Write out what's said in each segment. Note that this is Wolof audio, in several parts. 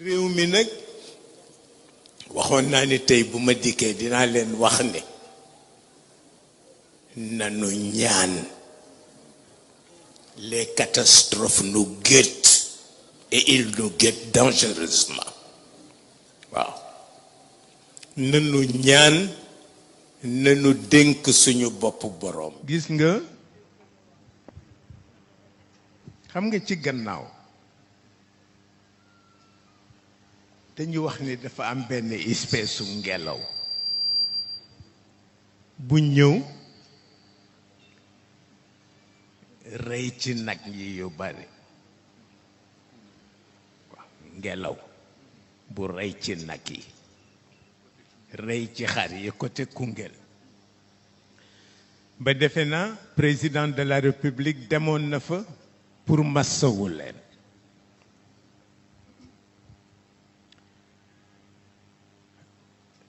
réew mi nag waxoon naa ni tey bu ma dikkee dinaa leen wax ne nanu ñaan les catastrophes nous guettent et ils nous guettent dangereusement waaw nanu ñaan nanu dénk suñu bopp boroom. gis nga xam nga ci gannaaw dañu wax ni dafa am benn espèce su ngelaw bu ñëw rey ci nag yi yu bari waaw ngelaw bu rey ci nag yi rey ci xar yi côté Koungheul ba defe naa président de la République demoon na fa pour massawu leen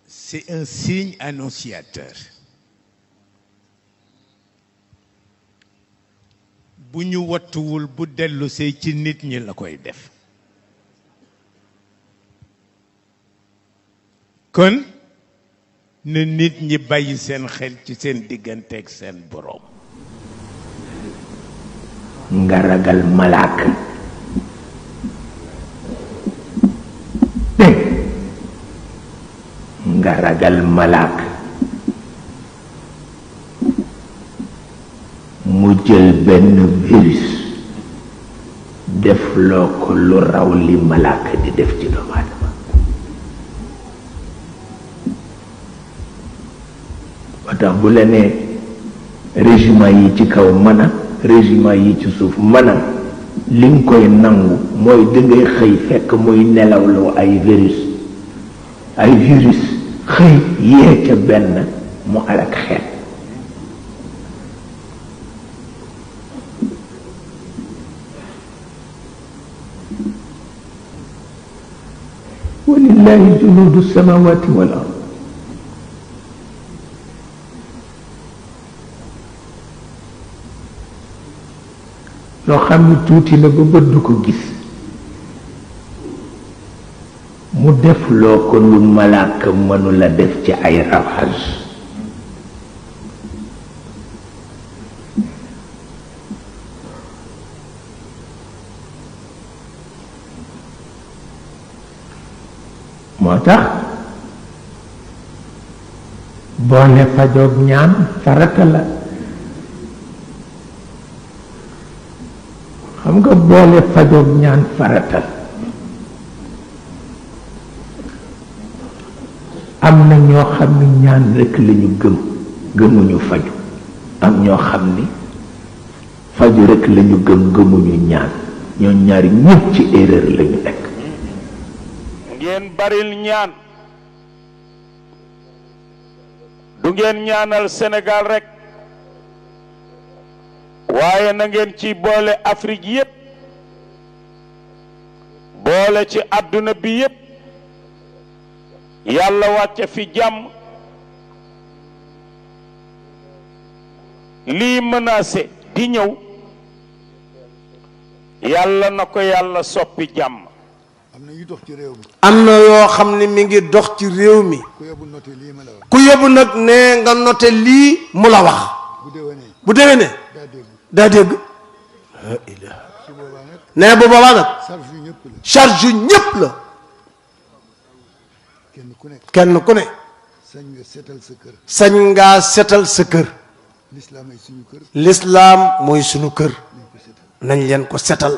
c'est un signe annonciateur bu ñu wattuwul bu dellusee ci nit ñi la koy def kon na nit ñi bàyyi seen xel ci seen digganteeg seen boroom nga ragal malaaka nga ragal malaaka mu jël benn virus def loo ko lu raw li malaaka di def ci doomu aadama ba tax bu la nee régiment yi ci kaw mën a régiment yi ci suuf mën a li nga koy nangu mooy dangay xëy fekk muy nelawloo ay virus xëy yee ca benn mu alak xeet walillahi junudu samawati wal ard loo xam ni tuuti na ba bët du ko gis mu def loo ko lu malaaka mënula def ci ay ravage moo tax boole fajoog ñaan farata la xam nga boole fajoog ñaan farata la am na ñoo xam ni ñaan rekk lañu gëmuñu faju am ñoo xam ni faju rekk lañu gëmuñu ñaan ñoo ñaari ñépp ci erreur lañu nekk. ngeen baril ñaan du ngeen ñaanal Sénégal rekk waaye na ngeen ci boole Afrique yépp boole ci àdduna bi yépp yàlla wàcce fi jàmm lii menacé di ñëw yàlla na ko yàlla soppi jàmm. am na yoo xam ne mi ngi dox ci réew mi ku yóbbu nag ne nga noté lii mu la wax bu déwénee daa dégg ne bu boobaa nag charge yu ñépp la kenn ku ne sañ ngaa setal sa kër lislaam mooy sunu kër nañ leen ko setal